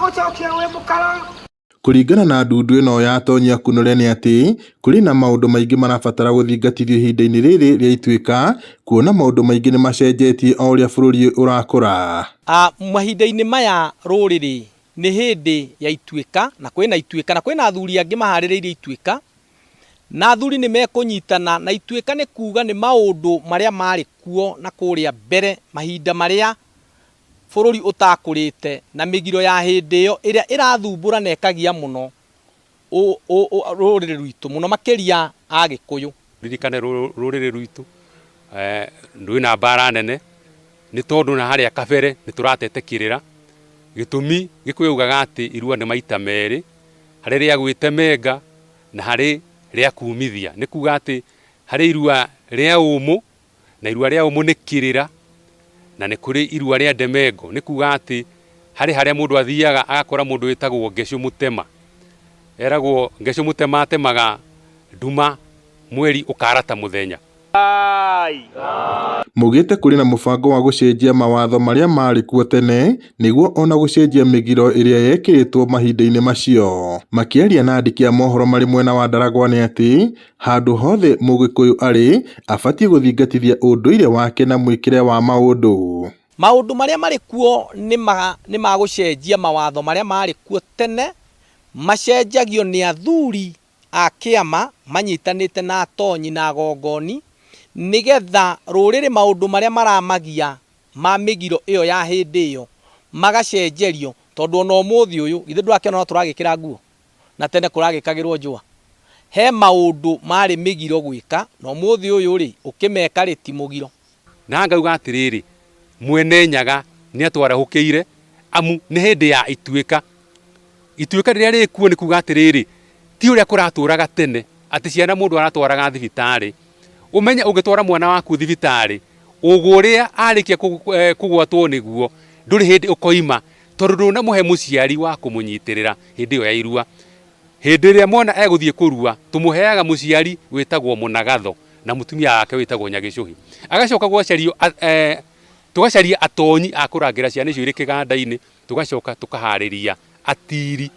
Gũcokia wĩ mũkara. Kũringana na ndundu ĩno ya Atonyi a Kunũre nĩ atĩ kũrĩ na maũndũ maingĩ marabatara gũthingatithio ihinda-inĩ rĩrĩ rĩa Ituĩka, kuona maũndũ maingĩ nĩ macenjetie o ũrĩa bũrũri ũrakũra. Mahinda-inĩ maya rũrĩrĩ nĩ hĩndĩ ya Ituĩka, na kwĩna Ituĩka, na kwĩna athuri angĩ maharĩrĩirie Ituĩka, na athuri nĩ mekũnyitana na Ituĩka nĩ kuga nĩ maũndũ marĩa marĩ kuo na kũrĩa mbere mahinda marĩa bũrũri ũtakũrĩte na mĩgiro ya hĩndĩ ĩyo ĩrĩa ĩrathumbũra na ĩkagia mũno rũrĩrĩ rwitũ mũno makĩria Agĩkũyũ. Ririkane rũrĩrĩ rwitũ rwĩna mbara nene nĩ tondũ na harĩa kabere nĩ tũratete kĩrĩra. Gĩtũmi Gĩkũyũ augaga atĩ irua nĩ maita merĩ, harĩ rĩa gwĩtemenga na harĩ rĩa kumithia. Nĩ kuga atĩ harĩ irua rĩa ũmũ na irua rĩa ũmũ nĩ kĩrĩra, na nĩ kũrĩ irua rĩa ndemengo. Nĩ kuga atĩ harĩ harĩa mũndũ athiaga agakora mũndũ wĩtagwo Ngecũ Mũtema. Eragwo Ngecũ Mũtema atemaga nduma mweri ũkara ta mũthenya. Maugĩte kũrĩ na mũbango wa gũcenjia mawatho marĩa marĩ kuo tene nĩguo ona gũcenjia mĩgiro ĩrĩa yekĩrĩtwo mahinda-inĩ macio. Makĩaria na andĩki a mohoro marĩ mwena wa Ndaragwa nĩ atĩ handũ hothe Mũgĩkũyũ arĩ abatiĩ gũthingatithia ũndũire wake na mwĩkĩre wa maũndũ. Maũndũ marĩa marĩ kuo nĩ ma gũcenjia mawatho marĩa marĩ kuo tene, macenjagio nĩ athuri a kĩama manyitanĩte na atonyi na agongoni nĩgetha rũrĩrĩ maũndũ marĩa maramagia ma mĩgiro ĩyo ya hĩndĩ ĩyo magacenjerio, tondũ ona ũmũthĩ ũyũ githĩ ndũrakĩona no tũragĩkĩra nguo na tene kũragĩkagĩrwo njũa. He maũndũ marĩ mĩgiro gwĩka na ũmũthĩ ũyũ rĩ ũkĩmeka rĩ ti mũgiro. Na ngauga atĩrĩrĩ, Mwene Nyaga nĩ atwarahũkĩire amu nĩ hĩndĩ ya Ituĩka. Ituĩka rĩrĩa rĩkuo nĩ kuga atĩrĩrĩ, ti ũrĩa kũratũraga tene atĩ ciana mũndũ aratwaraga thibitarĩ. Ũmenye ũngĩtwara mwana waku thibitarĩ, ũgũ ũrĩa arĩkia kũgwatwo nĩguo ndũrĩ hĩndĩ ũkoima, tondũ ndũnamũhe mũciari wa kũmũnyitĩrĩra hĩndĩ ĩyo ya irua. Hĩndĩ ĩrĩa mwana egũthiĩ kũrua, tũmũheaga mũciari wĩtagwo mũnagatho na mũtumia wake wĩtagwo Nyagĩcũhĩ. Agacoka gwacario, tũgacaria atonyi a kũrangĩra ciana icio irĩ kĩganda-inĩ, tũgacoka tũkaharĩria atiri,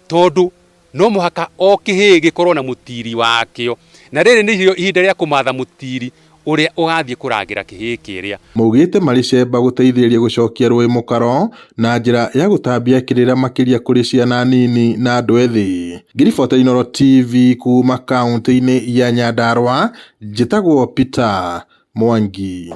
tondũ no mũhaka o kĩhĩĩ gĩkorwo na mũtiri wakĩo. Na rĩrĩ nĩrĩo ihinda rĩa kũmatha mũtiri ũrĩa ũgathiĩ kũrangĩra kĩhĩĩ kĩrĩa. Maugĩte marĩ cemba gũteithĩrĩria gũcokia rũĩ mũkaro na njĩra ya gũtambia kĩrĩra makĩria kũrĩ ciana nini na andũ ethĩ. Ngĩribotera Inooro TV kuma kaũntĩ-inĩ ya Nyandarua, njĩtagwo Peter Mwangi.